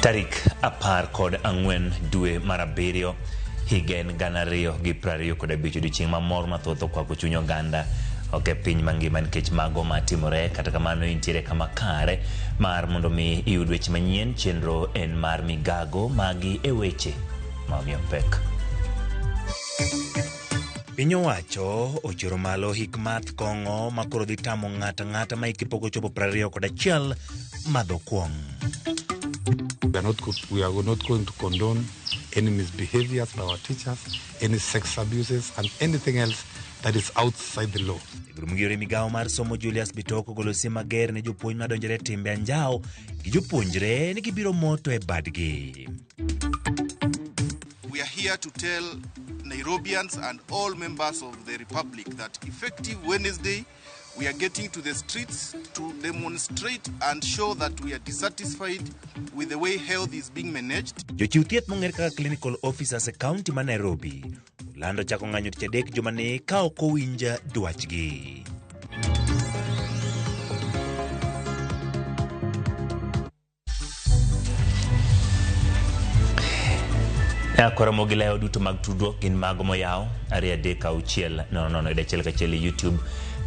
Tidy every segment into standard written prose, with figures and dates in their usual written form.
Tarik 14 dwe mar abiriyo higa en 2025, odiochieng' ma mor mathoth okwako chuny oganda ok e piny mangima nikech mago matimore. Kata kamano intiere kama kare mar mondo mi iyud weche manyien. Chenro en mar migago magi e weche ma omiyo pek. Piny owacho ochoro malo hik math kong'o ma koro dhi tamo ng'ato ang'ata ma hike pok ochopo 21 madho kuong'. We are not going to condone any misbehaviors by our teachers, any sex abuses, and anything else that is outside the law. Jagoro mong'ere migawo mar somo Julius Bitok ogolo siem mager ne jopuonj madonjore e timbe anjawo gi jopuonjre ni gibiro moto e badgi. We are here to tell Nairobians and all members of the Republic that effective Wednesday, we are getting to the streets to demonstrate and show that we are dissatisfied with the way health is being managed. Jochiw thieth mong'ere kaka clinical officers e kaunti ma Nairobi olando chako ng'anyo tich adek jumani ka ok owinj dwachgi. Koro gilewo duto mag tudruok gin mago moyaw 2 3 6 0 0 1 1 e YouTube,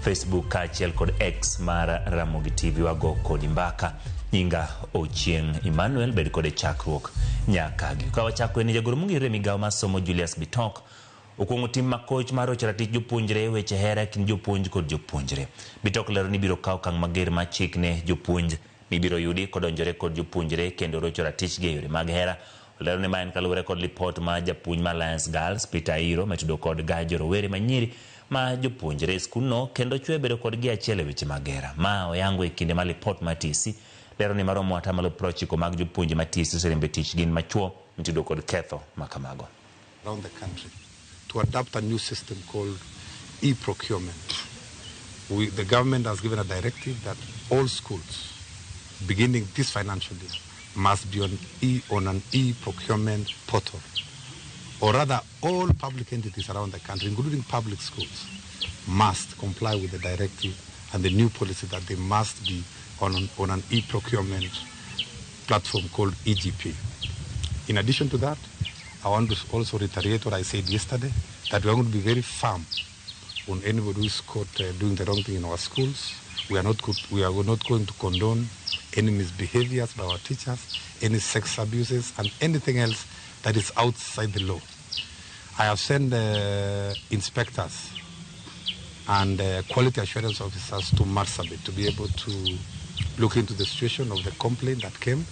Facebook kaachiel kod X mar Ramogi TV. Wago kodi mbaka. Nyinga Ochieng' Emmanuel, bed kode chakruok nyaka giko. Ka wachako en jagoro mong'ere migawo mar somo Julius Bitok okuong'o tim makoch mar rocho ratich jopuonjre e weche hera e kind jopuonj kod jopuonjre. Bitok lero ni biro kawo okang' mager mar chik ne jopuonj mibiro yudi kodonjore kod jopuonjre kendo rocho ratichgi e yore mag hera. Olero ni ma en kaluwore kod lipot ma japuonj ma Alliance Girls Peter Airo metudo kod gajo rowere manyiri ma jopuonjre e skundno kendo chwe bedo kodgi achiel e weche mag hera. Ma oyango e kinde ma lipot mar TSC lero ni maromo 90% mag jopuonje ma TSC oseriembo e tich gin machuo mitudo kod ketho ma kamago. Around the country to adopt a new system called e-procurement. The government has given a directive that all schools, beginning this financial year, must be on an e-procurement portal. Or rather, all public entities around the country, including public schools, must comply with the directive and the new policy that they must be on an e-procurement platform called EGP. In addition to that, I want to also reiterate what I said yesterday, that we are going to be very firm on anybody who is caught doing the wrong thing in our schools. We are not going to condone any misbehaviors by our teachers, any sex abuses, and anything else that is outside the law. I have sent inspectors and quality assurance officers to Marsabit to be able to look into the situation of the complaint that came,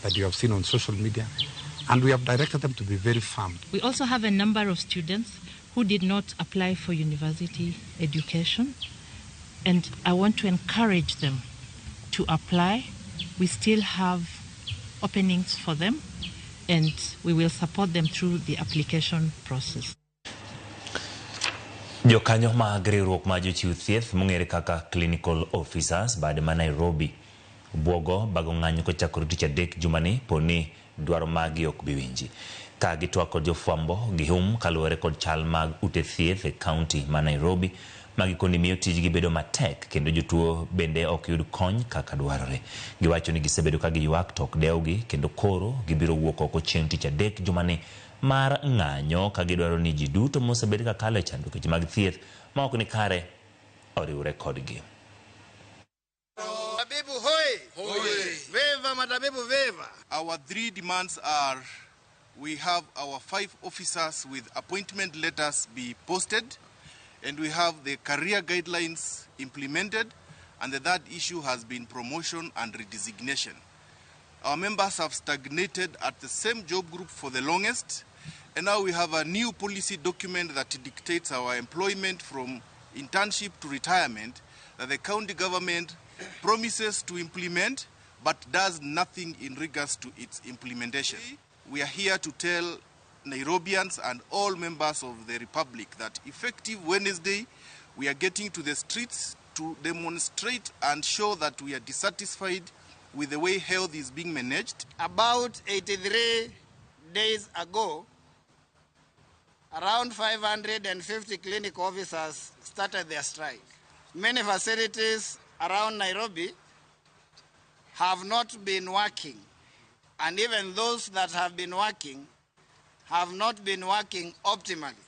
that you have seen on social media, and we have directed them to be very firm. We also have a number of students who did not apply for university education, and I want to encourage them to apply. We still have openings for them, and we will support them through the application process. Jokanyo mag riwruok mar jochiw thieth mong'ere kaka clinical officers bade ma Nairobi buogo bago ng'anyo kochakore tich adek jumani poni dwaro magi ok bi winji. Ka gitwak kod jofwambo gihum kaluwore kod chal mag ute thieth e kaunti ma Nairobi ma gikoni miyo tijgi bedo matek kendo jotuo bende ok yud kony kaka dwarore. Giwacho ni gisebedo ka giywak to ok dewgi kendo koro gibiro wuok oko chieng' tich adek jumani mar ng'anyo ka gidwaro ni ji duto mosebed ka kalo e chandruok mag thieth ma ok ni kare oriwre kodgi. Matabibu hoi! Hoi! Viva matabibu viva! Our three demands are we have our 5 officers with appointment letters be posted, and we have the career guidelines implemented, and the third issue has been promotion and redesignation. Our members have stagnated at the same job group for the longest, and now we have a new policy document that dictates our employment from internship to retirement that the county government promises to implement but does nothing in regards to its implementation. We are here to tell Nairobians and all members of the Republic that effective Wednesday, we are getting to the streets to demonstrate and show that we are dissatisfied with the way health is being managed. About 83 days ago, around 550 clinic officers started their strike. Many facilities around Nairobi have not been working And even those that have been working have not been working optimally.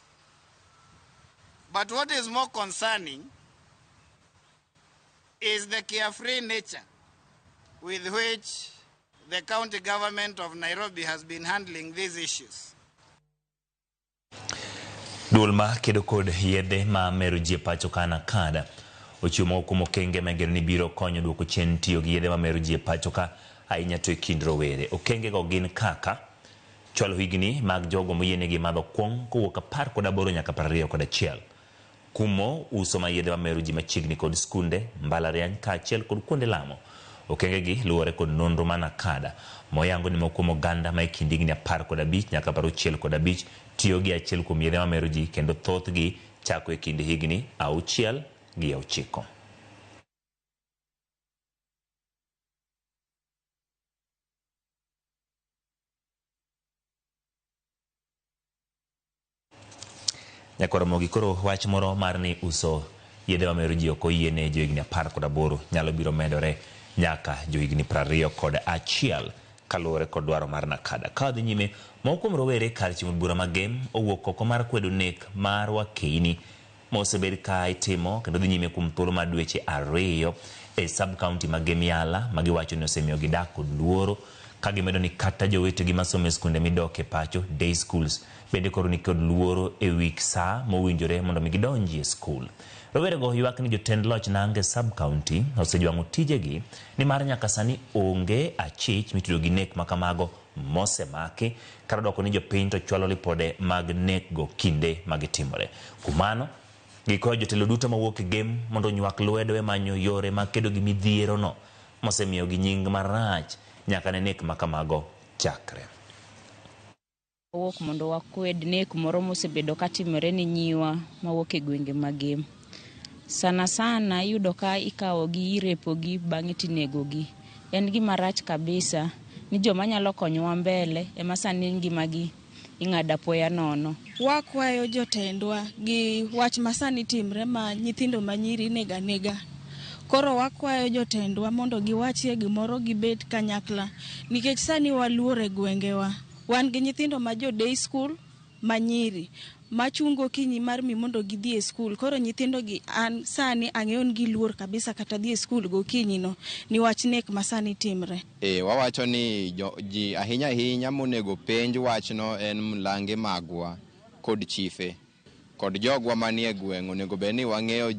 But what is more concerning is the carefree nature with which the county government of Nairobi has been handling these issues. Duol ma kedo kod yedhe ma mero ji e pacho ka NACADA ochiwo moko kuom okenge ma igeno ni biro konyo duoko chien tiyo gi yedhe ma mero ji e pacho ka ahinya to e kind rowere. Okenge go gin kaka chwalo higni mag jogo moyienegi madho kuong' kowuok 18 nyaka 21. Kumo uso ma yedhe mamero ji machiegni kod skunde, mbalariany kaachiel kod kuonde lamo. Okenge gi luwore kod nonro ma NACADA moyango ni moko kuom oganda ma e kind higni 15 nyaka 65 tiyo gi achiel kuom yedhe mamero ji kendo thothgi chako e kind higni 6 gi 9. Nyakwar Ramogi koro wach moro mar ni uso yedhe mamero ji ok oyiene johigni 18 nyalo biro medore nyaka johigni 21 kaluwore kod dwaro mar NACADA. Ka wadhi nyime, moko kuom rowere kar chiwo bura ma Gem owuok oko mar kwedo nek mar wakeini mosebed ka itimo kendo dhi nyime kuom thuolo mar dweche 2 e sub county ma Gem Yala ma giwacho ni osemiyo gidak kod luoro ka gimedo ni kata jowetegi masomo e skunde midoke pacho day schools bende koro nikod luoro e wi saa mowinjore mondo mi gidonji e skul. Rowerego ywak ni jotend loch Nange sub county osejwang'o tijegi nimar nyaka sani onge achich mitudo gi nek makamago mosemaki kar dwoko ni jopiny to chwalo lipode mag nek go kinde magitimore. Kuom mano, gikwayo jotelo duto mawuok e Gem mondo onywak lwedo e manyo yore mag kedo gi midhiero no mosemiyogi nying marach nyaka ne nek makamago chakre. Wawuok mondo wakwed nek moro mosebedo katimore ni nyiwa mawuok e gwenge mag Gem. Sana sana iyudo ka ikawogi irepogi bang'e tinegogi. En gima rach kabisa ni joma nyalo konyowa mbele ema sani ngimagi ing'ado apoya nono. Wakwayo jotendwa gi wach masani timre ma nyithindo manyiri inego anega. Koro wakwayo jotendwa mondo giwachie gimoro gibed kanyakla nikech sani waluor e gwengewa. Wan gi nyithindo ma jo day school manyiri machung' gokinyi mar mi mondo gidhi e skul. Koro nyithindo gi an sani ang'eyo ni giluor kabisa kata dhi e skul gokinyi no niwach nek masani timre. Wawacho ni ji ahinya ahinya monego penj wachno en mlange magwa kod chife kod jogwa manie gweng' onego bed ni wang'eyo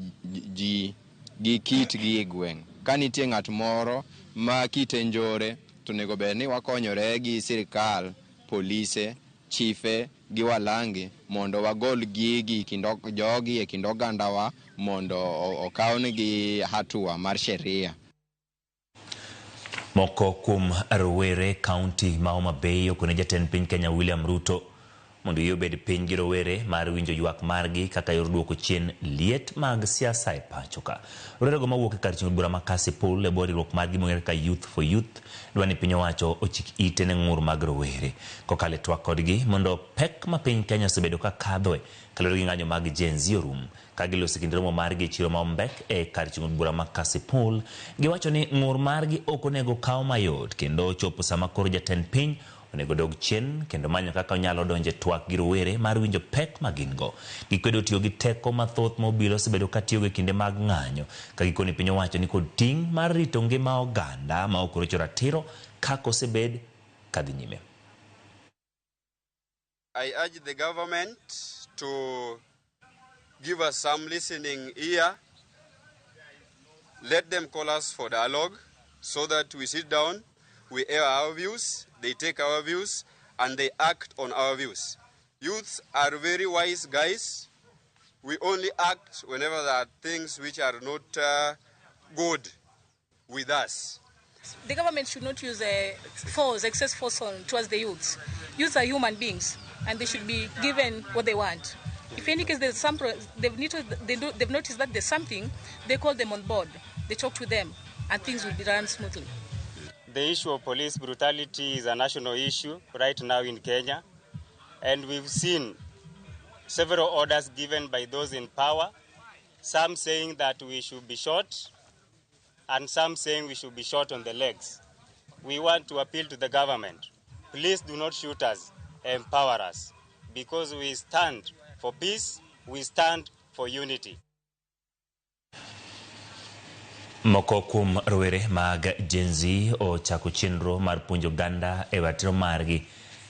ji gi kitgi e gweng'. Ka nitie ng'at moro ma kite njore to onego bed ni wakonyore gi sirikal, polise, chife gi walange mondo wagol gigi kind jogi e kind ogandawa mondo okawnegi hatua mar sheria. Moko kuom rowere kaunti ma Homa Bay okone jatend piny Kenya William Ruto mondo yie obed piny gi rowere mar winjo ywak margi kaka yor duoko chien liet mag siasa e pacho ka. Rowerego mawuok e kar chiwo bura ma Kasipul e bwo riwruok margi mong'ere kaka Youth for Youth dwa ni piny owacho ochik ite ne ng'ur mag rowere kokalo e twak kodgi mondo pek ma piny Kenya osebedo ka kadhoe kaluwore gi ng'anyo mag Gen Z orum. Ka giloso kinde romo margi e chiro ma Ombek e kar chiwo bura ma Kasipul, giwacho ni ng'ur margi ok onego kaw mayot kendo chopo sama koro jatend piny onego dog chien kendo manyo kaka onyalo donjo e twak gi rowere mar winjo pek ma gin go. Gikwedo tiyo gi teko mathoth ma obila osebedo ka tiyogo e kinde mag ng'anyo ka gikoni piny owacho ni kod ting' mar rito ngima oganda ma ok orocho ratiro kaka osebed kadhi nyime. I urge the government to give us some listening ear. Let them call us for dialogue so that we sit down, we air our views, they take our views, and they act on our views. Youths are very wise guys. We only act whenever there are things which are not good with us. The government should not use force, excess force on towards the youths. Youths are human beings, and they should be given what they want. If any case there's some, they've, noticed, they do, they've noticed that there's something, they call them on board, they talk to them, and things will be run smoothly. The issue of police brutality is a national issue right now in Kenya, and we've seen several orders given by those in power, some saying that we should be shot, and some saying we should be shot on the legs. We want to appeal to the government. Please do not shoot us, empower us, because we stand for peace, we stand for unity. Moko kuom rowere mag Gen Z ochako chenro mar puonjo oganda e ratiro margi,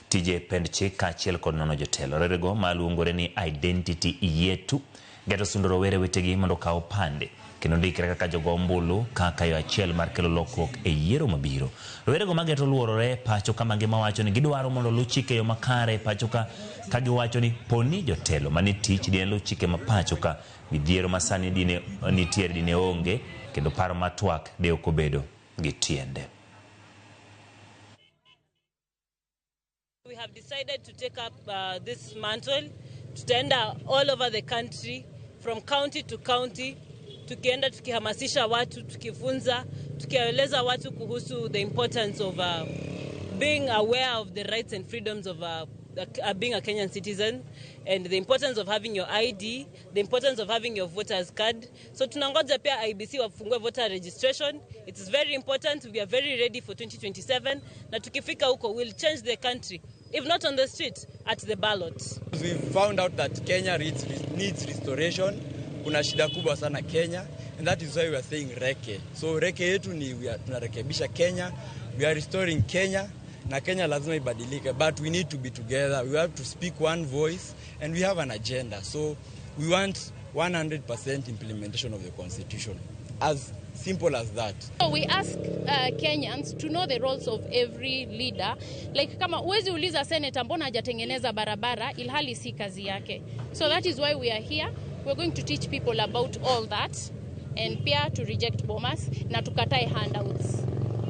tije pend chik kaachiel kod nono jotelo. Rowerego maluongore ni Identity Yetu geto sundo rowere wetegi mondo okaw opande kendo ndikre kaka jogo ombulu kaka yo achiel mar kelo lokruok e yiero mabiro. Rowerego mageto luorore pacho ka mangima wacho ni gidwaro mondo oluw chike e yo makare pacho ka ka giwacho ni poni jotelo mane tich dine luw chike ma pacho ka midhiero masani dine nitiere dine onge kendo paro mar twak de ok obedo gi tiende. We have decided to take up this mantle. Tutaenda all over the country from county to county, tukienda tukihamasisha watu, tukifunza, tukieleza watu kuhusu the importance of being aware of the rights and freedoms of being a Kenyan citizen and the importance of having your ID, the importance of having your voter's card. So tunangoja pia IEBC wafungue voter registration. It is very important. We are very ready for 2027. Na tukifika huko, we'll change the country. If not on the street, at the ballot. We found out that Kenya needs restoration. Kuna shida kubwa sana Kenya, and that is why we are saying reke. So reke yetu ni we are, tunarekebisha Kenya, we are restoring Kenya, na Kenya lazima ibadilike, but we need to be together. We have to speak one voice and we have an agenda. So we want 100% implementation of the constitution. As simple as that. So we ask Kenyans to know the roles of every leader. Like kama huwezi uliza senator mbona hajatengeneza barabara ilhali si kazi yake. So that is why we are here. We're going to teach people about all that and pia to reject bombers na tukatae handouts.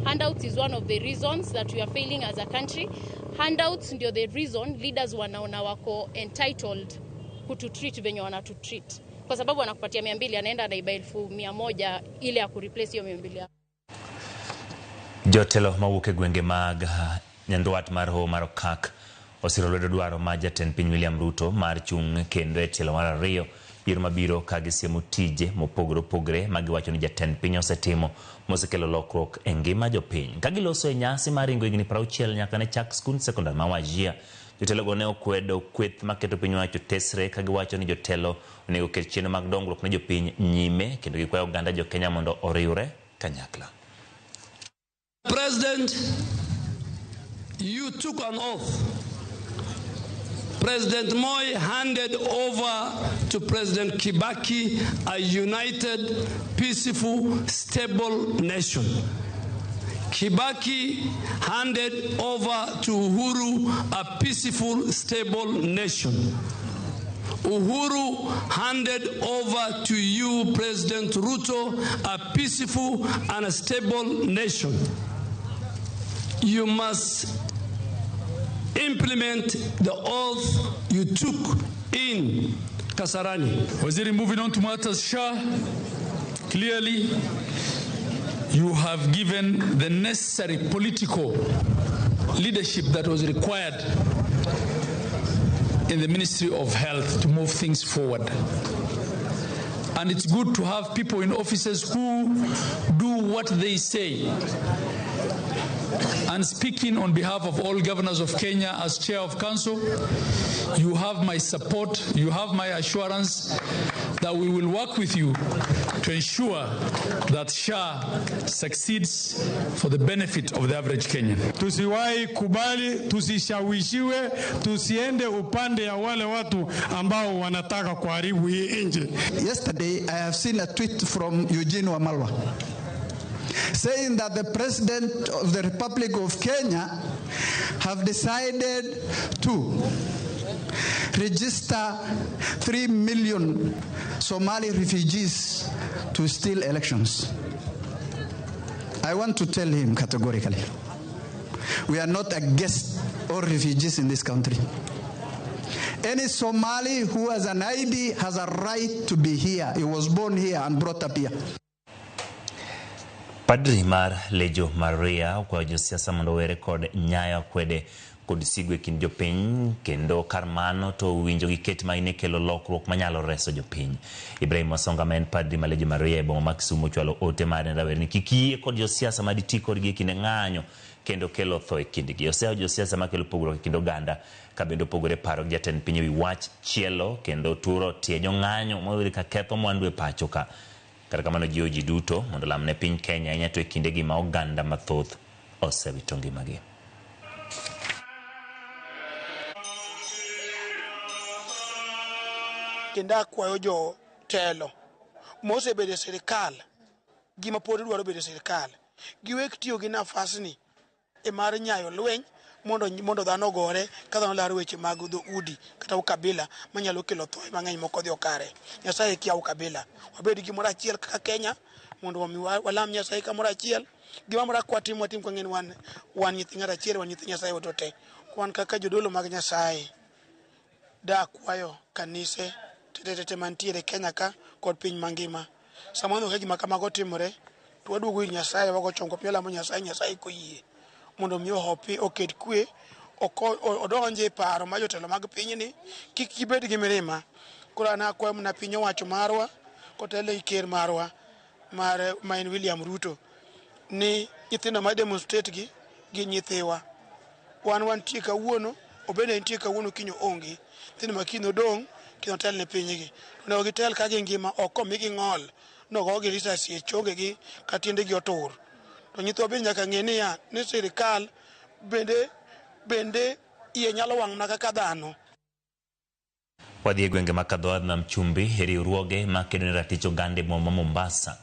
Handouts is one of the reasons that we are failing as a country. Handouts ndio the reason leaders wanaona wako entitled kututreat venye wanatutreat. Kwa sababu anakupatia 200 anaenda anaiba 100,000 ile ya kureplace hiyo 200. Jotelo mawuok e gwenge mag nyandwat mar Hoho mar Okak osiro lwedo dwaro mar jatend piny William Ruto mar chung' kendo e tielo mar ariyo yiero mabiro ka gisiemo tije mopogore opogore ma giwacho ni jatend piny osetimo mosekelo lokruok e ngima jopiny. Ka giloso e nyasi mar ringo higni 60 nyaka ne chak skund sekondar ma Wajir, jotelogo ne okwedo kweth maketo piny owacho tesre ka giwacho ni jotelo onego oket chenro mag dongruok ne jopiny nyime kendo gikwayo oganda jokenya mondo oriwre kanyakla. President, you took an oath. President Moi handed over to President Kibaki a united, peaceful, stable nation. Kibaki handed over to Uhuru a peaceful, stable nation. Uhuru handed over to you, President Ruto, a peaceful and a stable nation. You must implement the oath you took in Kasarani. Waziri, moving on to matters SHA, clearly you have given the necessary political leadership that was required in the Ministry of Health to move things forward. And it's good to have people in offices who do what they say. And speaking on behalf of all governors of Kenya as chair of council, you have my support, you have my assurance that we will work with you to ensure that SHA succeeds for the benefit of the average Kenyan. Tusiwahi kubali, tusishawishiwe, tusiende upande ya wale watu ambao wanataka kuharibu hii nchi. Yesterday I have seen a tweet from Eugene Wamalwa saying that the President of the Republic of Kenya have decided to register 3 million Somali refugees to steal elections. I want to tell him categorically, we are not against all refugees in this country. Any Somali who has an ID has a right to be here. He was born here and brought up here. Padri mar Lejo Maria okwayo josiasa mondo owere kod nyayo akwede kod sigu e kind jopiny kendo kar mano to winjo giket maine kelo lokruok manyalo reso jopiny. Ibrahim Wasonga ma en padri ma Legio Maria e boma ma Kisumu ochwalo ote mare ne rawerni kik yie kod josiasa ma diti kodgi e kinde ng'anyo kendo kelo tho e kindgi. Oseho josiasa makelo pogruok e kind oganda ka bende opogore paro gi jatend piny ewi wach chielo kendo turo tie jong'anyo moyudi ka ketho mwandu e pacho ka. Kata kamano jiwo ji duto mondo olam ne piny Kenya ahinya to e kindegi ma oganda mathoth osewito ngimagi. Kendo akwayo jotelo mosebedo e sirikal gi mapod dwaro bedo e sirikal giwek tiyo gi nafasni e mar nyayo lweny mondo dhano ogore ka dhano laro weche mag dhoudi kata ukabila manyalo kelo thoe mang'eny mok odhi okare. Nyasaye kia ukabila. Wabed gimoro achiel kaka Kenya mondo omi walam Nyasaye kamoro achiel. Gima moro kwatimo watim kwang'e ni wan nyithi ng'ato achiel, wan nyithi Nyasaye waduto te. Wan kaka jodolo mag Nyasaye, dakwayo kanise tete mantiere Kenya ka kod piny mangima. Sama waneno ka gima kamago timore, to waduogo ir Nyasaye, wago chongwa piny walamo Nyasaye, Nyasaye koyie mondo mi ohopi oket kwe, odonje e paro mar jotelo mag pinyni, kik gibed gi mirima. Koro an akwayo mana piny owacho marwa kotelo gi ker marwa ma en William Ruto ni nyithindo ma demonstrate gi gin nyithiwa. Wan wantie kawuono, obende entie kawuono kiny oonge. Nyithindo ma kiny odong' kiny otel ne pinygi. To onego gitel ka gingima ok komigi ng'ol nogogi risasi e chongegi ka tiendegi otur. To nyithiwa bende nyaka ng'e niya ni sirikal bende iye nyalo wang' mana kaka dhano. Wadhi e gwenge ma Kadhoa Nam Chumbi, e riwruoge makedo ne ratich oganda e boma ma Mombasa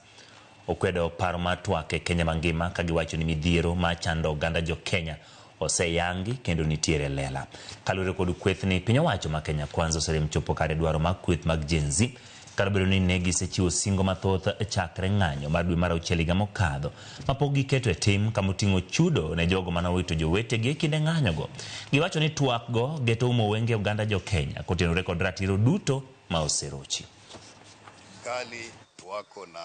okwedo paro mar twak e Kenya mangima ka giwacho ni midhiero ma chando oganda jo Kenya oseyangi kendo nitiere lela. Kaluwore kod kwethni, piny owacho ma Kenya Kwanza oserem chopo kare dwaro mag kweth mag Gen Z kata obedo ni ne gisechiwo singo mathoth chakre ng'anyo mar dwe mar auchiel higa mokadho mapok giketo e tim kamoting'o chudo ne jogo manowito jowetegi e kinde ng'anyogo. Giwacho ni twak go geto umo wenge oganda jo Kenya kotenore kod ratiro duto ma oserochi. Serikali wako na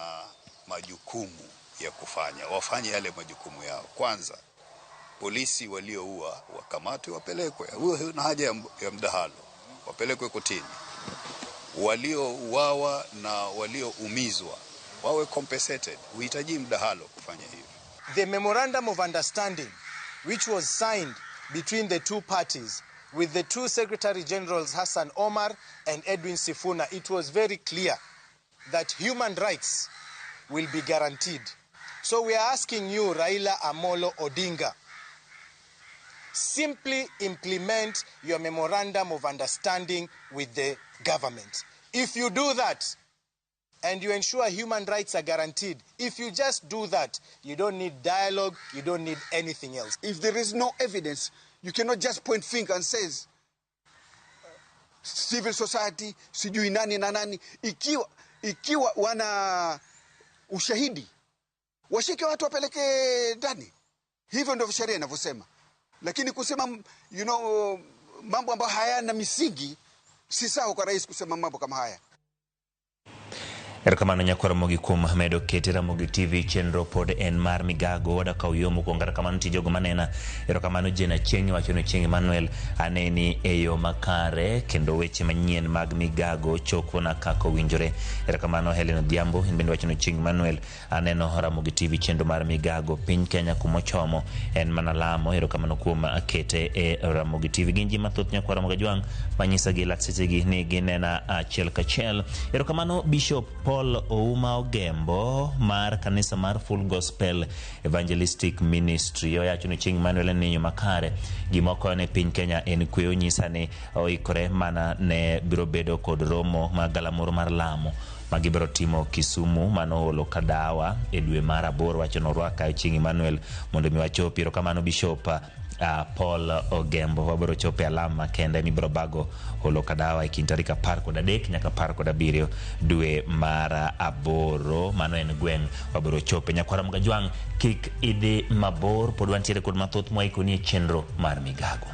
majukumu ya kufanya, wafanye yale majukumu yao. Kwanza, polisi walioua wakamatwe, wapelekwe. Huo na haja ya mdahalo, wapelekwe kotini. Waliouawa na walioumizwa wawe compensated. Huhitaji mdahalo kufanya hivyo. The memorandum of understanding which was signed between the two parties with the two Secretary Generals Hassan Omar and Edwin Sifuna, it was very clear that human rights will be guaranteed. So we are asking you, Raila Amolo Odinga, simply implement your memorandum of understanding with the government. If you do that, and you ensure human rights are guaranteed, if you just do that, you don't need dialogue, you don't need anything else. If there is no evidence, you cannot just point finger and say, civil society, sijui nani na nani. Ikiwa wana ushahidi, washike watu wapeleke ndani. Hivyo ndio sheria inavyosema. Lakini kusema, mambo ambayo hayana misingi, si sawa kwa rais kusema mambo kama haya. Erokamano nyakwar Ramogi kuom medo kete Ramogi TV chenro pod en mar migago wadakaw yo mokwongo. Erokamano ti jogo manena. Erokamano Jane Achieng' wacho ni Chieng' Emmanuel aneni e yo makare kendo weche manyien mag migago chopona kaka owinjore. Erokamano Helen Odhiambo in bende wacho ni Chieng' Emmanuel aneno Ramogi TV chenro mar migago piny Kenya kumochomo en mana lamo. Erokamano kuom kete e Ramogi TV. Gin ji mathoth nyakwar Ramogi Ajwang' manyisa gi lak sechegi ni ginena achiel kachiel. Erokamano Bishop Paul Ouma Ogembo mar kanisa mar Full Gospel Evangelistic Ministry. Oyacho ni Chieng' Emmanuel en yo makare. Gima okoyo ne piny Kenya en kwe. Onyisa ni oikore mana ne biro bedo kod romo mag galamoro mar lamo ma gibiro timo Kisumu mano olo kadawa e dwe mar 8. Wacho ni orwaka Chieng' Emmanuel mondo mi wachopi. Erokamano Bishop Paul Ogembo. Wabiro chopo e alam makende mibiro bago olo kadawa e kind tarik 13 nyaka 17 dwe mar 8. Mano en gweng' wabiro chope. Nyakwar Ramogi Ajwang' kik idhi mabor, pod wantiere kod mathoth mwaikoni e chenro mar migago.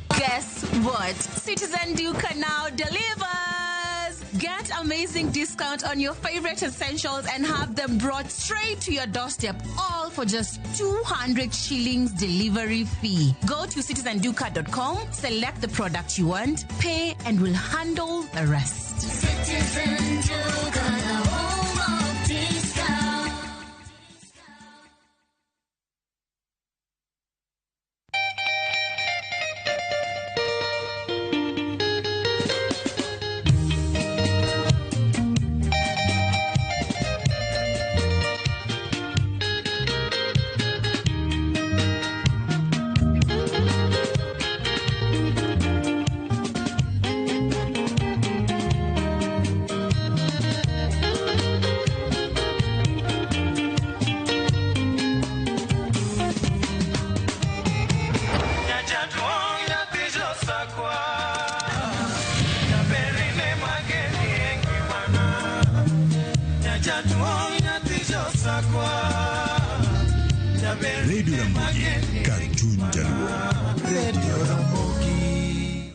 Guess what? Citizen Duka now delivers! Get amazing discount on your favorite essentials and have them brought straight to your doorstep, all for just 200 shillings delivery fee. Go to citizenduka.com, select the product you want, pay, and we'll handle the rest. Citizen Duka, the home of discount. Radio Ramogi, kar chuny jaluo. Radio Ramogi.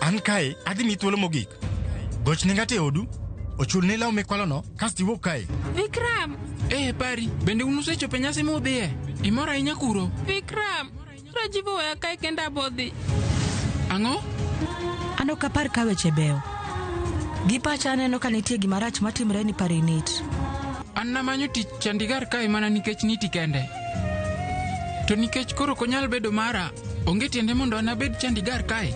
An kae adhi miyi thuolo mogik. Gochne ng'ato e odu, ochulni law mikwalono, kasto iwuog kae. Vikram! Eh, pari, bende un usechopo e nyasi mudhiye? Imor ahinya kuro? Vikram! Rajiv oweya kae kenda abodhi. Ang'o? An ok apar ka weche beyo. Gi pacha aneno ka nitie gima rach matimre ni Parinit. An namanyo tich Chandigarh kae mana nikech niti kende. To nikech koro ok onyal bedo mara, onge tiende mondo an abed Chandigarh kae.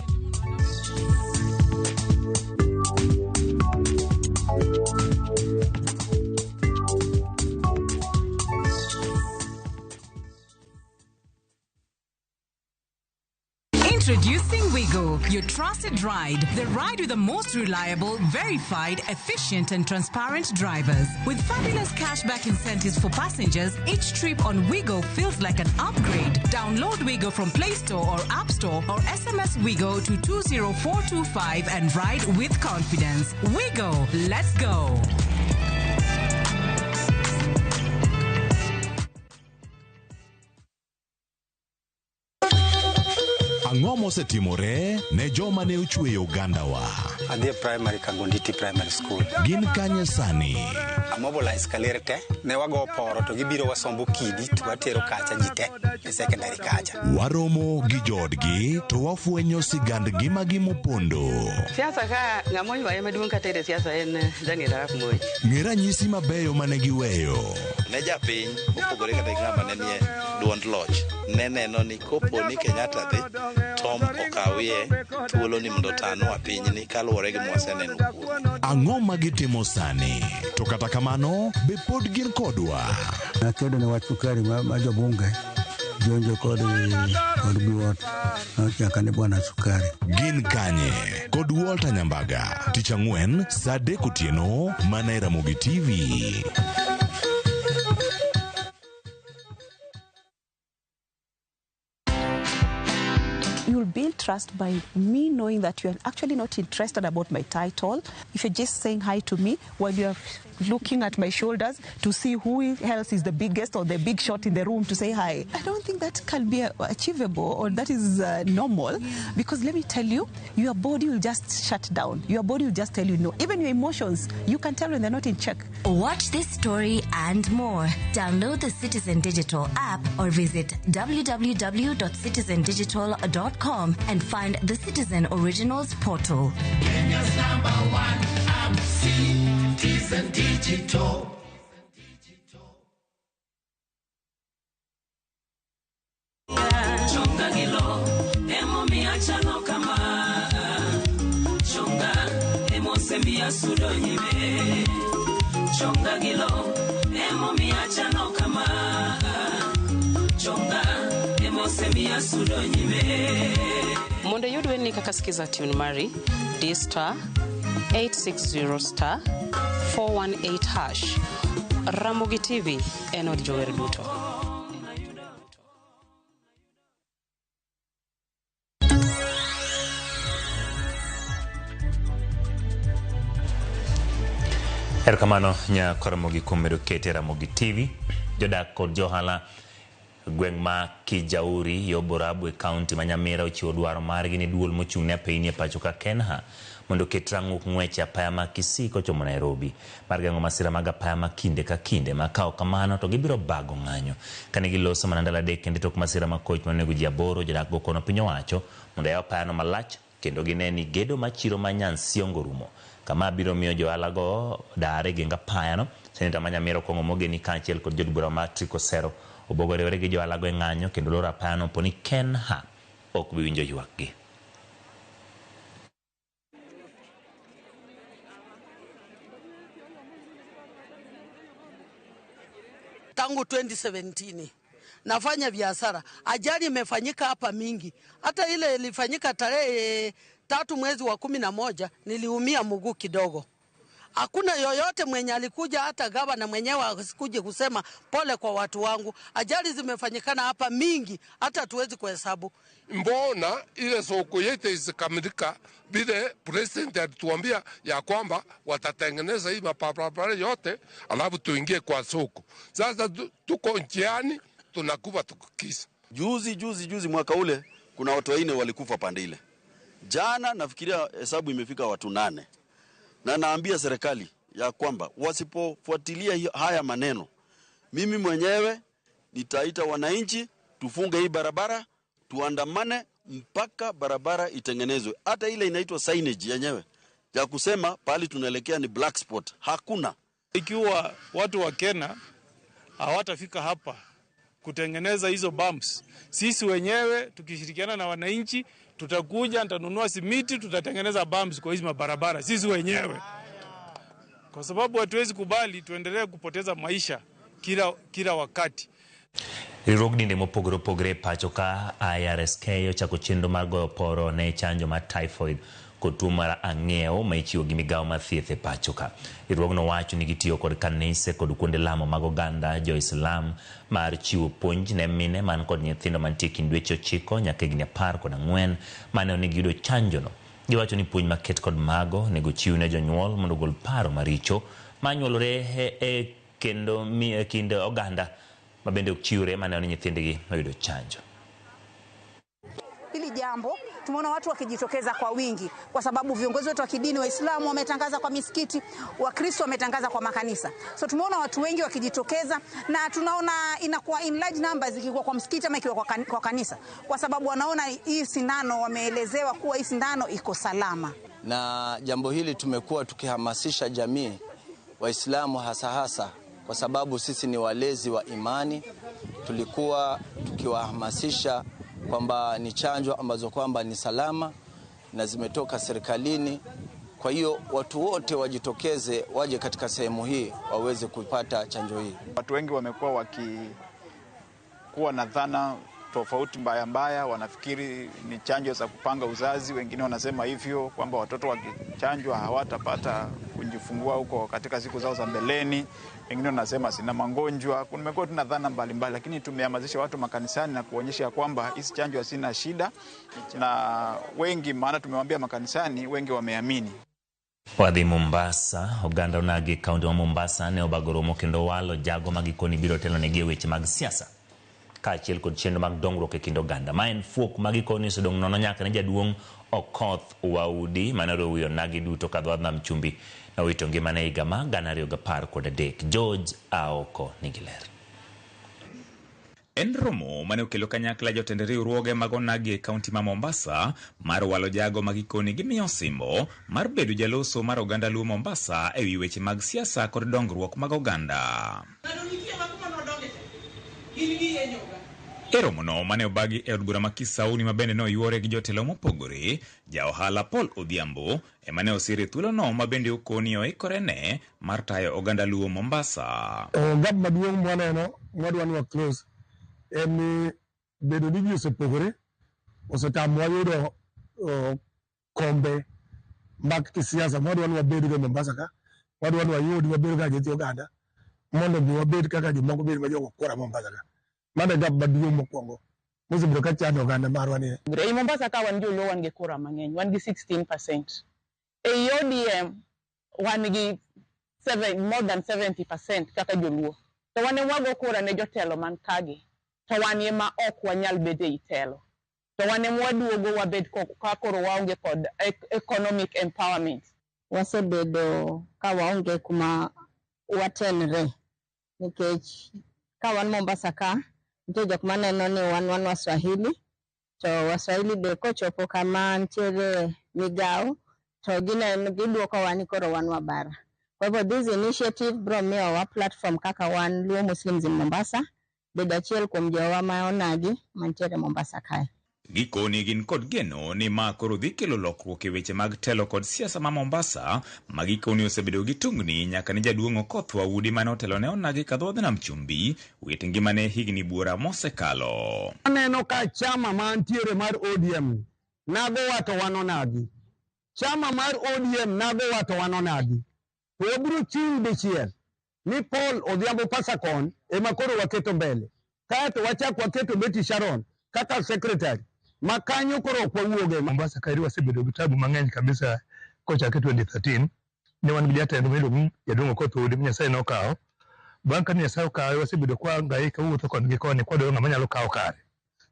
Introducing Wigo, your trusted ride. The ride with the most reliable, verified, efficient, and transparent drivers. With fabulous cashback incentives for passengers, each trip on Wigo feels like an upgrade. Download Wigo from Play Store or App Store or SMS Wigo to 20425 and ride with confidence. Wigo, let's go. Ang'o mosetimore ne joma ne ochweyo ogandawa? Adhi e primary Kagonditi Primary School. Gin kanye sani? Amobilize kaler te, ne wago poro to gibiro wasombo kidi to watero kacha ji te e secondary kacha. Waromo gi joodgi to wafwenyo sigand ngimagi mopondo. Siasa ka ng'ama oywaye maduong' kata e siasa en Daniel Arap Moi. Ng'e ranyisi mabeyo mane giweyo. Ne japiny mopogore kata gi ng'ama ne nie duond loch ne neno ni kopo ni Kenyatta dhi Tom okawie thuolo ni mondo otanwa pinyni kaluwore gi mwaseneno kuome. Ang'o ma gitimo sani? To kata kamano, be pod gin kodwa? Nakedo ne wach sukari ma jobunge jonjo kod biwot nyaka ne bwana sukari. Gin kanye? Kod Walter Nyambaga, tich ang'wen saa 3 otieno mana e Ramogi TV. You'll build trust by me knowing that you're actually not interested about my title. If you're just saying hi to me while you're looking at my shoulders to see who else is the biggest or the big shot in the room to say hi. I don't think that can be achievable or that is normal, because let me tell you, your body will just shut down. Your body will just tell you no. Even your emotions, you can tell when they're not in check. Watch this story and more. Download the Citizen Digital app or visit www.citizendigital.com and find the Citizen Originals portal. Kenya's number one app, Citizen Digital. Chonga gilo, emo miachano kama. Chonga, emo sembia sudo nyime. Chonga gilo, emo miachano kama. Chonga, emo sembia sudo nyime. Mondo iyud werni kaka skiza tune mari, D star 860 star 418 hash. Ramogi TV en od jower duto. Erokamano nya Ramogi kuom medo kete Ramogi TV. Jodak kod johala gweng' ma Kijauri yo Borabu e kaunti ma Nyamira ochiwo dwaro margi ne duol mochung' ne apeyni e pacho ka Kenha mondo oket rang'uk ng'wech e apaya ma Kisii kochomo Nairobi mar geng'o masira mag apaya ma kinde ka kinde ma ka ok kamano to gibiro bago ng'anyo. Kane giloso mana ndalo 3 kende tok masira ma koch manonego ji 8 jodak go kono piny owacho mondo oyaw apayano malach kendo gine ni gedo ma chiro ma Nyansiongo rumo. Kama biro miyo johala go dar e geng apayano. Seneta ma Nyamira Okong'o Mogeni kaachiel kod jod bura ma Trick Osero Obogo riwore gi johala go e ng'anyo kendo loro apayano po ni Kenha ok bi winjo ywakgi. Tangu 2017 nafanya biashara. Ajali imefanyika hapa mingi, hata ile ilifanyika tarehe 3 mwezi wa 11 niliumia mguu kidogo. Hakuna yoyote mwenye alikuja, hata gavana mwenyewe asikuje kusema pole kwa watu wangu. Ajali zimefanyikana hapa mingi, hata hatuwezi kuhesabu. Mbona ile soko yetu isikamilika vile president alituambia ya kwamba watatengeneza hii mabarabara yote alafu tuingie kwa soko. Sasa tuko njiani tunakuwa tukikisa. Juzi mwaka ule kuna watu 4 walikufa pande ile. Jana nafikiria hesabu imefika watu 8. Na naambia serikali ya kwamba wasipofuatilia haya maneno, mimi mwenyewe nitaita wananchi tufunge hii barabara, tuandamane mpaka barabara itengenezwe. Hata ile inaitwa signage yenyewe ya kusema pali tunaelekea ni black spot, hakuna. Ikiwa watu wa Kenya hawatafika hapa kutengeneza hizo bumps, sisi wenyewe tukishirikiana na wananchi tutakuja, nitanunua simiti, tutatengeneza bumps kwa hizi mabarabara sisi wenyewe. Kwa sababu hatuwezi kubali tuendelee kupoteza maisha kila wakati. Riwruog dinde mopogore opogore pacho ka IRSK ochako chenro mar goyo poro ne chanjo mar typhoid kod tuo mar ang'iewo ma ichiwo gi migawo mar thieth e pacho ka. Riwruogno wacho ni gitiyo kod kanise kod kuonde lamo mag oganda jo-Islam mar chiwo puonj ne mine man kod nyithindo mantie kind dweche 9 nyaka higni 14 mane onego giyudo chanjono. Giwacho ni puonj maket kod mago onego chiw ne jonyuol mondo ogol paro maricho manyuolore e kendo kind oganda ma bende ok chiwre mane ni nyithindgi oyudo chanjo. Hili jambo tumeona watu wakijitokeza kwa wingi kwa sababu viongozi wetu wa kidini Waislamu wametangaza kwa misikiti, Wakristo wametangaza kwa makanisa. So tumeona watu wengi wakijitokeza na tunaona inakuwa in large numbers ikiwa kwa msikiti ama ikiwa kwa kanisa, kwa sababu wanaona hii sindano, wameelezewa kuwa hii sindano iko salama. Na jambo hili tumekuwa tukihamasisha jamii Waislamu hasa kwa sababu sisi ni walezi wa imani. Tulikuwa tukiwahamasisha kwamba ni chanjo ambazo kwamba ni salama na zimetoka serikalini. Kwa hiyo watu wote wajitokeze waje katika sehemu hii waweze kupata chanjo hii. Watu wengi wamekuwa wakikuwa na dhana tofauti mbaya mbaya, wanafikiri ni chanjo za kupanga uzazi, wengine wanasema hivyo kwamba watoto wakichanjwa hawatapata kujifungua huko katika siku zao za mbeleni, wengine wanasema sina magonjwa. Kumekuwa tuna dhana mbalimbali, lakini tumehamasisha watu makanisani na kuonyesha kwamba hizi chanjo hazina shida, na wengi, maana tumewaambia makanisani, wengi wameamini. Wadhi Mombasa, oganda onagi kaunti ma Mombasa ne obago romo kendo walo jago ma gikoni biro telonegi e weche mag siasa kaachiel kod chenro mag dongruok e kind oganda. Ma en fuok ma gikoni osedong' nono nyaka ne jaduong' Okoth Waudi mane oriwo onagi duto kadho wadh nam chumbi nowito ngimane e higa mar 2013. George Aoko nigi ler. En romo mane okelo kanyakla jotend riwruoge mag onagi e kaunti ma Mombasa mar walo jago ma gikoni gimiyo osimbo mar bedo jaloso mar oganda Luo Mombasa ewi weche mag siasa kod dongruok mag oganda. E romono mane obagi e od bura ma Kisauni ma bende noyuore gi jotelo mopogore, ja ohala Paul Odhiambo ema ne osir e thuolono ma bende okoni oikore ne mar tayo oganda Luo Mombasa. Gap maduong' mwaneno mwadwa ni wa close en ni bedo ni ji osepogore osetamowa yudo kombe mag kisiasa mwadwa ni wabedgo e Mombasa ka, wadwa ni wayud wabed kaka nyithi oganda mondo mi wabed kaka jomoko bed ma jogo kura Mombasa ka. Mano e gap maduong' mokwongo mosebedo ka chando oganda marwa ni. Ei Mombasa ka wan joluo wan gi kura mang'eny, wan gi 16%. Ei ODM wan gi more than 70% kaka joluo. To wan ema wago kura ne jotelo man kagi, to wan ema ok wanyal bedo ei telo. To wan ema waduogo wabed ka koro waonge kod economic empowerment. Wasebedo ka waonge kuma watenre nikech ka wan Mombasa ka nitie jok maneno ni wan Waswahili to Waswahili be kochopo kama nitiere migawo to gineno giduokowa ni koro wan wabara. Kwa hivyo this initiative biro miyowa platform kaka wan Luo Muslims in Mombasa bedo achiel kuom jowa ma onagi mantiere Mombasa kae. Gikoni gin kod geno ni ma koro dhi kelo lokruok e weche mag telo kod siasa ma Mombasa, ma gikoni osebedo gi tungni nyaka ne jaduong' Okoth Waudi mane otelo ne onagi ka dho nam chumbi wit ngimane higni buora mosekalo. Aneno ka chama mantiere mar ODM nagowa to wan onagi. Chama mar ODM nagowa to wan onagi. To wabiro chung' dichiel ni Paul Odhiambo Pasakon ema koro waketo mbele. Kaeto wachak waketo Betty Sharon kaka secretary. Ma kanyo koro ok wawuoge. Mombasa kaeri wasebedo gi tabu mang'eny kabisa kochake 2013 ne wan gi jatelo miluongo ni jaduong' Okoth Odi Nyasaye nokawo. Bang' ka Nyasaye okawe wasebedo kwa hangaika wuotho koni gi koni kwadwaro ng'ama nyalo kawo kare.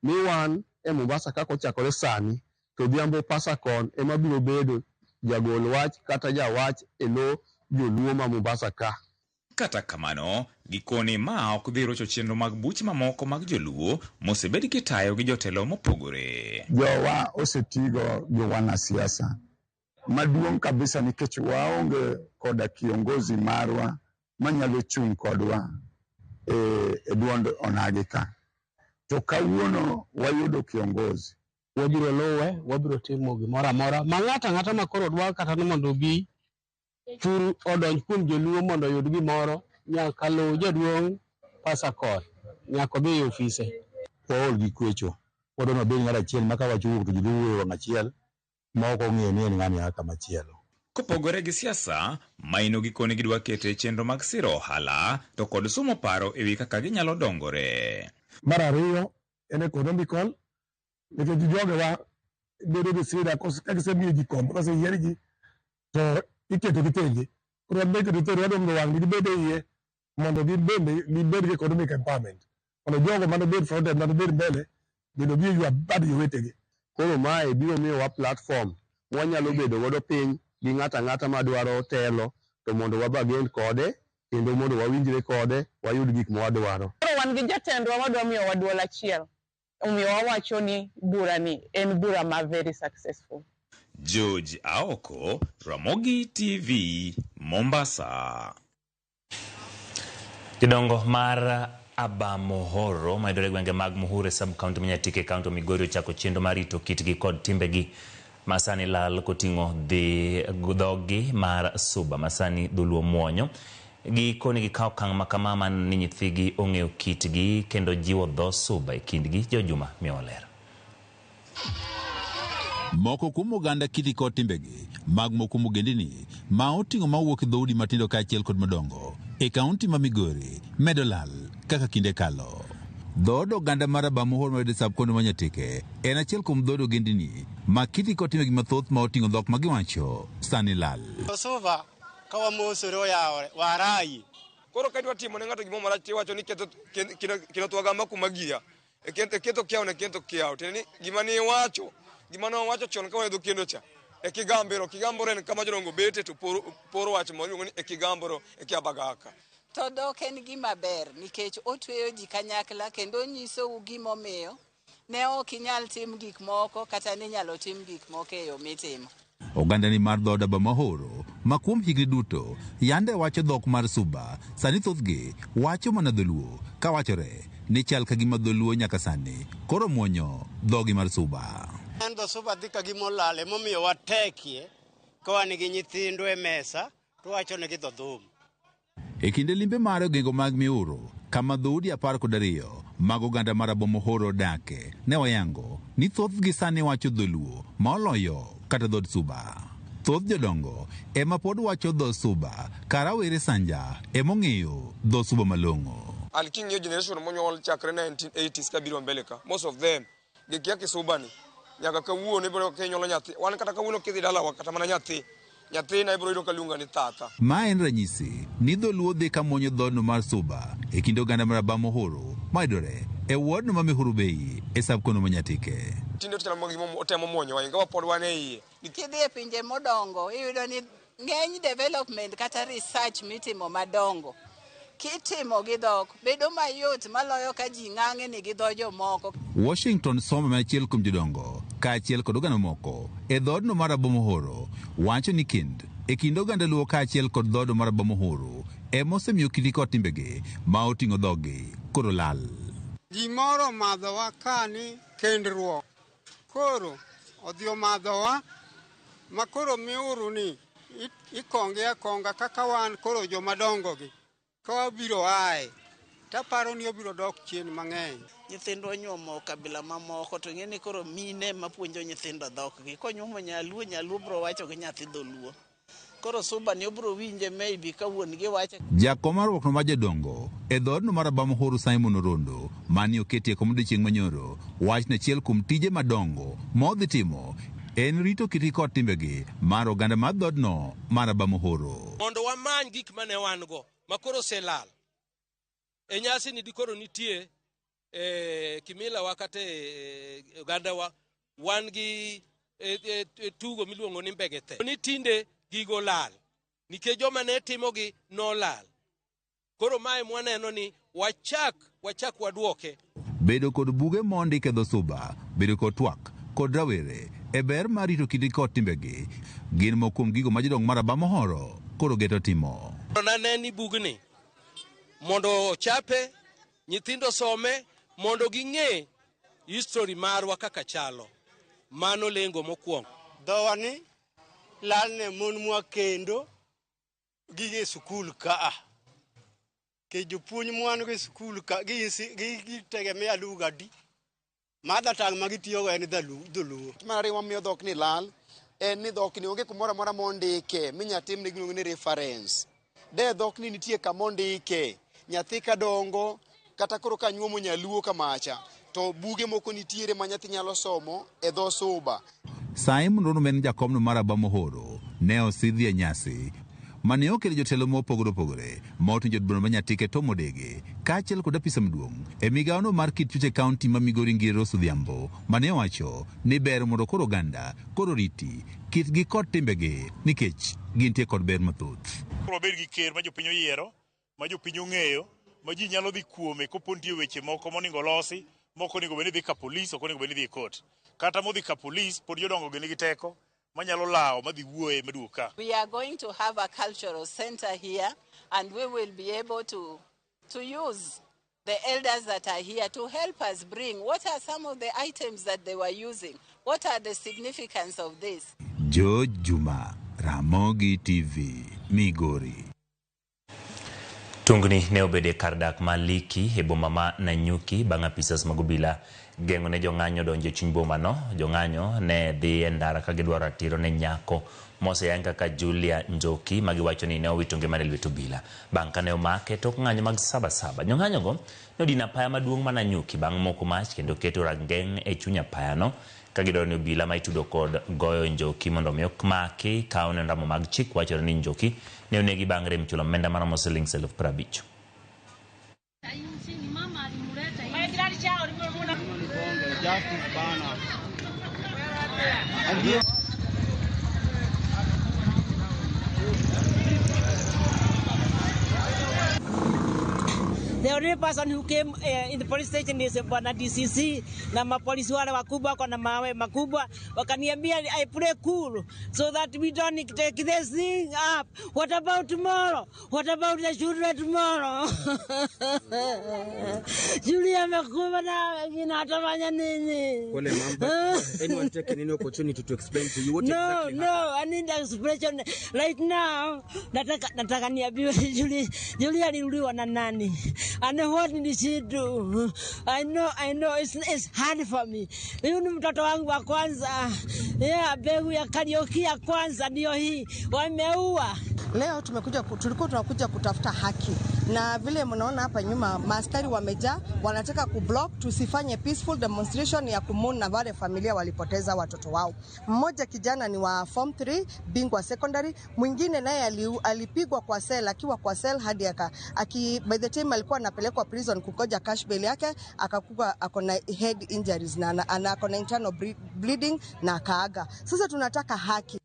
Ni wan e Mombasa kaka ochakore sani to Odhiambo Pasakon ema biro bedo jagol wach kata jawach e lo joluo ma Mombasa ka. Kata kamano, gikoni ma ok dhi rocho chenro mag buche mamoko mag joluo mosebed kitayo gi jotelo mopogore. Jowa osetigo gi wanasiasa maduong' kabisa nikech waonge koda kiongozi marwa manyalo chung' kodwa e duond onagi ka. To kawuono wayudo kiongozi. Wabiro luwe, wabiro timo gimoro amora ma ng'ato ang'ata ma koro dwaro kata ni mondo obi chur odonj kuom joluo mondo oyud gimoro nyaka luw jaduong' Pasakon, nyaka odhi e ofise. Waol gi kwecho, wadwa ni wabed ng'at achiel ma ka wach owuok to joluo wuoyo e wang' achiel ma ok ong'eyo ni en ng'ani a kama chielo. Kopogore gi siasa, maino gikoni gidwa kete chenro mag siro ohala to kod sumo paro ewi kaka ginyalo dongore. Mar ariyo en economical nikech jogewa bedo gi sida ka gisemiyo ji kombe koseyier ji to iketo gi tenge. Koro wan be iketo tenge wadwa mondo wang' gibed e iye mondo gin bende gibed gi economic empowerment. Mondo jogo manobed front end manobed mbele bende obi oywa bad jowetegi. Koro mae biro miyowa platform mwanyalo bedo godo piny gi ng'ato ang'ata madwaro telo to mondo wabargain kode kendo mondo wawinjre kode wayud gik mwadwaro. Koro wan gi jatendwa madwa miyowa duol achiel. Omiyo wawacho ni bura ni en bura ma very successful. George Aoko, Ramogi TV, Mombasa. Jodongo mar Abamohoro mayudore e gwenge mag Muhure sub-county ma Nyatike e kaunti Migori ochako chenro mar rito kitgi kod timbegi masani lal koting'o dhogi mar Suba masani dholuo muonyo. Gikoni gikawo okang' makama man ni nyithigi ong'eyo kitgi kendo jiwo dho Suba e kindgi. Jojuma miyowa ler. Moko kuom oganda kiti kod timbegi mag moko kuom ogendini ma oting'o mawuok e dhoudi matindo kaachiel kod madongo e kaunti ma Migori medo lal kaka kinde kalo. Dhood oganda mar Abamuhor mayudore e sub-county ma Nyatike en achiel kuom dhood ogendini ma kiti kod timbegi mathoth ma oting'o dhok ma giwacho sani lal. Suba ka wamosore oyawore warayi. Koro ka idwa timo ne ng'ato gimoro marach tiwacho ni ketho kino twagamba kuma gia. E ketho kiawo ne ketho kiawo. Tiende ni gima ne iwacho, gima ne wawacho chon ka wan e dho kendo cha. E kigambero, kigamboro en kama jodongo bete to poro wach moro iluongo ni e kigamboro e kia bagaka. To dhok en gima ber nikech otweyo ji kanyakla kendo onyisou gimomiyo ne ok inyal tim gik moko kata ninyalo tim gik moko e yo mitimo. Ogandani mar dhood Abamahoro ma kuom higni duto yande wacho dhok mar Suba, sani thothgi wacho mana dholuo kawachore ni chal ka gima dholuo nyaka sani koro muonyo dhogi mar Suba. En dho Suba dhi ka gima olal emomiyo watekie ka wan gi nyithindwa e mesa to wachonegi dho dhum. E kinde limbe mare ogengo mag Miuro kama dhoudi 12 mag oganda mar Abamohoro odake ne oyango ni thothgi sani wacho dholuo ma oloyo kata dhood Suba. Thoth jodongo ema pod wacho dho Suba ka rawere sanja emong'eyo dho Suba malong'o. An king'iyo generation monyuol chakre 1980s kabiro mbele ka, most of them gikia kisubani. Nyaka kawuono ibiro ka inyuolo nyathi. Wan kata kawuono kidhi dalawa kata mana nyathi. Nyathina ibiro yudo ka luonga ni tata. Ma en ranyisi ni dholuo dhi ka muonyo dhoodno mar Suba e kind oganda mar Abamohuru mayudore e wodno ma Mihuru Bay e sub-kono ma Nyatike. Tinde to chalo mana gima otemo muonyowa ingawa pod wan e iye. Kidhi e pinje modongo iyudo ni ng'eny development kata research mitimo madongo kitimo gi dhok bedo mayot maloyo ka ji ng'ang'ni gi dho jomoko. Washington Somba ma achiel kuom jodongo kaachiel kod oganda moko e dhoodno mar Abamohoro wacho ni kind e kind oganda Luo kaachiel kod dhoodno mar Abamohoro ema osemiyo kiti kod timbegi ma oting'o dhoggi koro lal. Gimoro omadhowa ka ni kendruok. Koro odhi omadhowa ma koro miuru ni ikonge akonga kaka wan koro jomadongo gi. Ka wabiro ae, taparo ni obiro dok chien mang'eny. Nyithindwa onyuomo kabila mamoko to ing'e ni koro mine mapuonjo nyithindo dhokgi. Konyuomo nyaluo, nyaluo biro wacho gi nyathi dholuo. Koro Suba ni obiro winje maybe ka wuon gi wache. Jakom mar riwruokno mar jodongo e dhoodno mar Abamohuru Simon Orondo mane oketi e kom odiechieng' manyoro wacho ni achiel kuom tije madongo ma odhi timo en rito kitgi kod timbegi mar oganda mar dhoodno mar Abamohoro. Mondo wamany gik mane wan go makoro oselal. E nyasi ni dikoro nitie e kimila wa kata e ogandawa wan gi tugo miluongo ni mbegethe. Ni tinde gigo lal nikech joma ne timogi nolal. Koro mae mwaneno ni wachak waduoke. Bedo kod buge mondik e dho Suba, bedo kod twak kod rawere e ber mar rito kitgi kod timbegi gin moko kuom gigo ma jodongo mar Abamohoro koro geto timo. Nane ni bugni mondo ochape, nyithindo some, mondo ging'e history marwa kaka chalo. Mano lengo mokwongo. Dhowa ni lal ne mon mwa kendo gige sikul kaa. Ke jopuonj mwan go e sikul ka gitegemea lugha adi. Mother tongue ma gitiyogo en dholuo. Mar ariyo mamiyo dhok ni lal en ni dhok ni onge kumoro amora mondike minya timne gimiluongo ni reference. De dhok ni nitie kama ondike, nyathi kadongo kata koro ka nyuomo nyaluo kamacha to buge moko nitiere ma nyathi nyalo somo e dho Suba. Simon Rono ma en jakomno mar Abamohoro ne osidhi e nyasi mane okelo jotelo mopogore opogore ma oting'o jod bura ma Nyatike Tom Odege kaachiel kod apisa maduong' e migawono mar kit chuch e kaunti ma Migori Ngire Rose Odhiambo mane owacho ni ber mondo koro oganda koro riti kitgi kod timbegi nikech gintie kod ber mathoth. Koro wabed gi ker ma jopiny oyiero, ma jopiny ong'eyo, ma ji nyalo dhi kuome kopo nitie weche moko monego olosi, mok onego bed ni dhi ka polis, ok onego bed ni dhi e court. Kata modhi ka polis, pod jodongo gi nigi teko manyalo lawo madhi wuoye maduog ka. We are going to have a cultural center here and we will be able to use the elders that are here to help us bring what are some of the items that they were using, what are the significance of this. George Juma, Ramogi TV, Migori. Tungni ne obedo e kar dak ma Liki e boma ma Nanyuki bang' apisas mag obila geng'o ne jong'anyo donjo e chuny boma no. Jong'anyo ne dhi e ndara ka gidwaro ratiro ne nyako moseyang kaka Julia Njoki ma giwacho ni ne owito ngimane e lwet obila bang' kane omake tok ng'anyo mag Sabasaba. Jong'anyo go ne odino apaya maduong' ma Nanyuki bang' moko mach kendo keto rageng' e chuny apayano ka gidwaro ni obila ma itudo kod goyo Njoki mondo mi maki kaw ne ramo mag chik. Wachore ni Njoki ne onegi bang' rem chulo omenda maromo siling 50,000. The only person who came in the police station is Bwana DCC na mapolisi wale wakubwa wako na mawe makubwa, wakaniambia I play cool so that we don't take this thing up. What about tomorrow? What about the children tomorrow? Julia amekuwa na wengine atafanya nini? Pole ma'am, but anyone taken any opportunity to explain to you what No, exactly no, I need expression right now. Nataka niambiwe Julia aliuliwa na nani? And what did she do? I know, it's hard for me. Huyu ni mtoto wangu wa kwanza. Yeah, mbegu ya Kariuki ya kwanza ndio hii. Wameua. Leo tumekuja, tulikuwa tunakuja kutafuta haki, na vile mnaona hapa nyuma maaskari wamejaa, wanataka kublock tusifanye peaceful demonstration ya kumourn na wale familia walipoteza watoto wao. Mmoja kijana ni wa form 3 Bingwa Secondary, mwingine naye alipigwa kwa cell, akiwa kwa cell hadi by the time alikuwa anapelekwa prison kukoja cash bail yake, akakuwa ako na head injuries na ako na internal bleeding na akaaga. Sasa tunataka haki.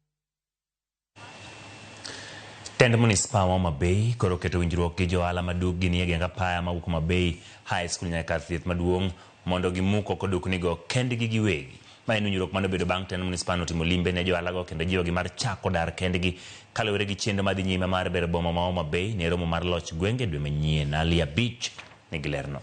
Tend Municipal ma Homa Bay koro keto winjruok gi johala madukgi nie geng apaya mawuok Homa Bay High School nyaka kar thieth maduong' mondo gimuk oko duknigo kendgi giwegi. Ma en winjruok manobedo bang' tend Municipal notimo limbe ne johalago kendo jiwogi mar chako dar kendgi kaluwore gi chenro madhi nyime mar bero boma ma Homa Bay ne romo mar loch gwenge dwe manyien. Ali Abich nigi lerno.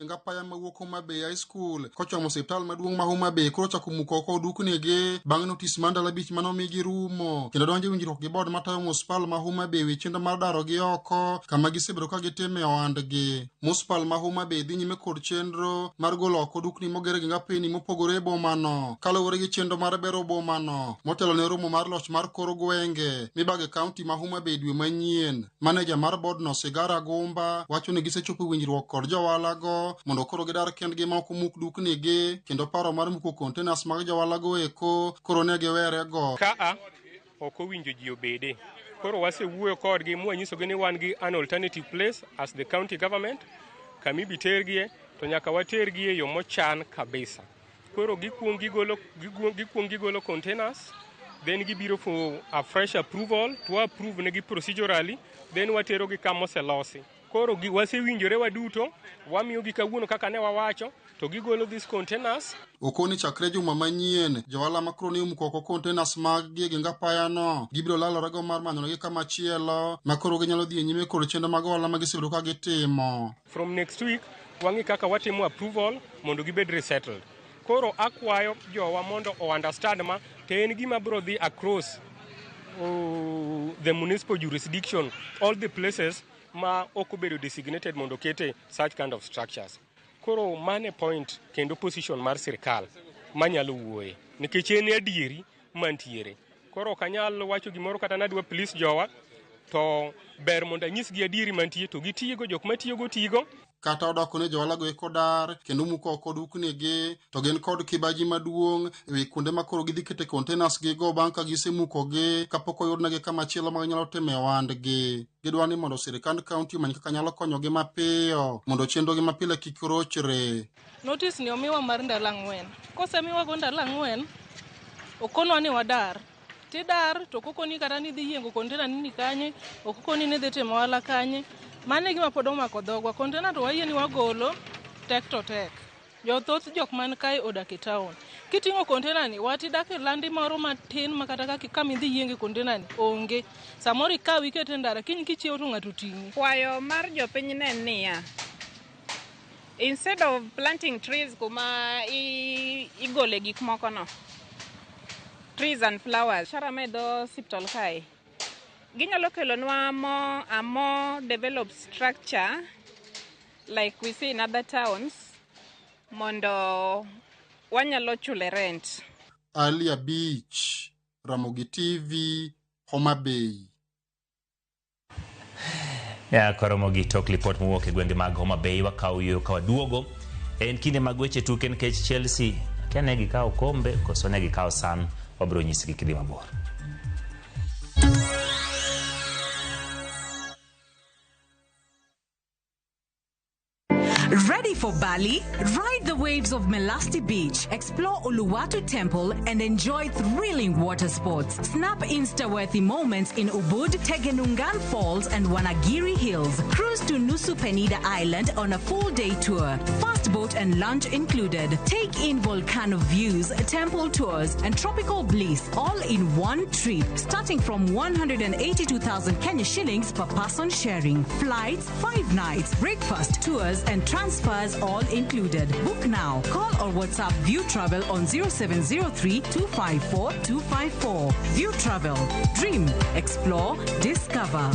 Apaya mawuok Homa Bay High School kochomo osiptal maduong' ma Homa Bay koro ochako muko oko duknigi bang' notis mar ndalo 5 manomigi rumo kendo donjo e winjruok gi board matayo municipal ma Homa Bay wi chenro mar darogi oko kama gisebedo ka gitime ohandgi. Municipal ma Homa Bay dhi nyime kod chenro mar golo oko dukni moger gi apeni mopogore e bomano kaluwore gi chenro mar bero bomano motelo ne romo mar loch mar kor gwenge mibago e kaunti ma Homa Bay dwe manyien. Maneja mar boardno Sigara Gumba wacho ni gisechopo winjruok kod johalago mondo koro gidar kendgi ma ok omuk duknigi kendo paro mar muko containers mag johalago eko koro ne giwerego. Kaa ok owinjo ji obede. Koro wasewuoyo kodgi mwanyisogi ni wan gi an alternative place as the county government kama ibi tergie to nyaka watergie e yo mochan kabisa. Koro gikuong gigolo containers, then gibiro for a fresh approval to approve negi procedurally, then waterogi kama oselosi. Koro wasewinjore waduto, wamiyogi kawuono kaka ne wawacho, to gigolo these containers. Okoni chakre juma manyien, johala ma koro ne omuko oko containers mag gi e geng apayano gibiro lalorego mar manyonegi kama chielo ma koro ginyalo dhi e nyime kod chenro mag ohala ma gisebedo ka gitimo. From next week, wang'i kaka watimo approval mondo gibed resettled. Koro akwayo jowa mondo o understand ma to en gima biro dhi across the municipal jurisdiction, all the places ma ok obedo designated mondo okete such kind of structures. Koro mane point kendo position mar sirkal manyalo wuoye nikech en adieri mantiere. Koro ok anyal wacho gimoro kata nadwa please jowa to ber mondo anyisgi adieri mantie to gitigo, jok matiyogo tigo. Kata odoko ni johalago eko dar kendo muko oko duknigi to gin kod kibaji maduong' ewi kuonde ma koro gidhi kete containers gigo bang' ka gisemukogi kapok oyudnegi kama chielo ma ginyalo time ohandgi. Gidwa ni mondo sirikand kaunti omany kaka nyalo konyogi mapiyo mondo chenrogi mapile kik rochre. Notice ni omiwa mar ndalo 4. Kosemiwago ndalo 4, okonwa ni wadar. Tidar to ok okoni kata ni idhi yiengo container ni kanye, ok okoni ni idhi timo ohala kanye. Mano e gima pod omako dhogwa. Container to wayie ni wagolo, tek to tek. Jothoth jok man kae odak e town. Kiting'o container ni, wat idak e landi moro matin ma kata kama idhi yienge container ni onge. Samoro ikaw ikete e ndara, kiny kichiewo to ng'ato oting'i. Kwayo mar jopiny ne en niya, instead of planting trees kuma igole gik moko no, trees and flowers, biashara ma e dho osiptal kae, ginyalo kelonwa a more developed structure like we see in other towns mondo wanyalo chule rent. Ali Abich, Ramogi TV, Homa Bay. Ya koromo gi tok lipot mowuok e gwenge mag Homa Bay wakawo yo ka waduogo. En kinde mag weche tuke nikech Chelsea akia ne gikawo kombe koso ne gikawo san, wabiro nyisgi kidhi mabor. Ready for Bali? Ride the waves of Melasti Beach, explore Uluwatu Temple, and enjoy thrilling water sports. Snap Insta-worthy moments in Ubud, Tegenungan Falls, and Wanagiri Hills. Cruise to Nusa Penida Island on a full-day tour. Fast boat and lunch included. Take in volcano views, temple tours, and tropical bliss all in one trip, starting from 182,000 Kenya shillings per person sharing. Flights, 5 nights, breakfast, tours, and transfers all included. Book now. Call or WhatsApp View Travel on 0703 254 254. View Travel. Dream, explore, discover.